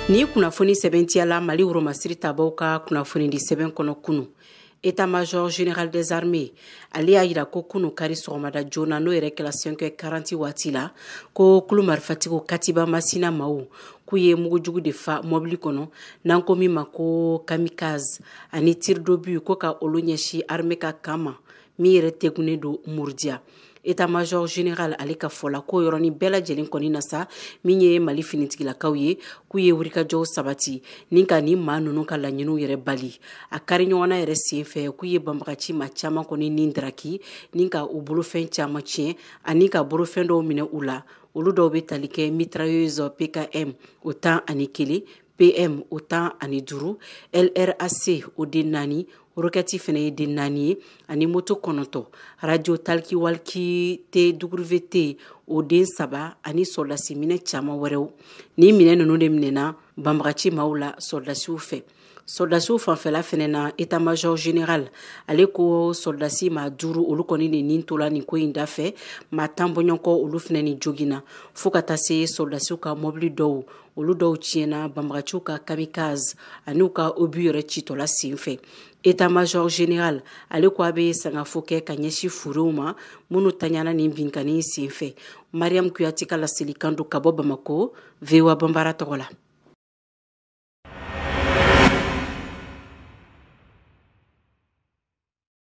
Ni kunnafoni sɛbɛntiyala Mali woromasiri tabaw ka kunnafoni di sɛbɛn kɔnɔ kunu. État-major général des armées ale y'a yira ko kunu kari sɔgɔmada joona, n'o yɛrɛ kɛla 5h40 waati la, ko kulu marifatigiw Katiba Masina maaw k'u ye mugujugu de fa mɔbili kɔnɔ n'an ko min ma ko kamikaze ani tir d'obus, ko ka olu ɲɛsin armée ka camp ma min yɛrɛ tegunnen don Murudiya. État-major général ale ka fɔ la, k'o yɔrɔnin bɛɛ lajɛlen kɔni na sa, min ye Mali finitigilakaw ye, k'u ye wulikajɔw sabati ni ka nin maa ninnu ka laɲiniw yɛrɛ bali. A kari ɲɔgɔnna yɛrɛ sen fɛ, k'u ye banbagaci maa caman kɔni nin daraki ni ka u bolofɛn caman tiɲɛ ani ka bolofɛn dɔw minɛ u la. Olu dɔw bɛ tali kɛ mitrailleuse PKM o 11, PM o 15, LRAC o den 4, roquette fɛnɛ ye den 4 ye, ani moto 9, radio talkie walkie TWT o den 3, ani sɔrɔdasi minɛ caman wɛrɛw. Ni minɛ ninnu de minɛna banbagaci maaw la sɔrɔdasiw fɛ. Sɔrɔdasiw fanfɛla fɛnɛ na, état-major général ale ko sɔrɔdasi maa 5, olu kɔni de nin tola nin ko in da fɛ. Maa 10 bɔɲɔgɔnkɔ, olu fɛnɛ ni joginna, fo ka taa se sɔrɔdasiw ka mɔbili dɔw, olu dɔw tiɲɛna banbagaciw ka kamikaze ani u ka obus yɛrɛ citɔla sen fɛ. État-major général ale ko a bɛ sangafo kɛ ka ɲɛsin furew ma minnu taɲana nin binkanni sen fɛ. Mariam Kuyate ka laselikan don ka bɔ Bamako, VOA Banbara tɔgɔ la.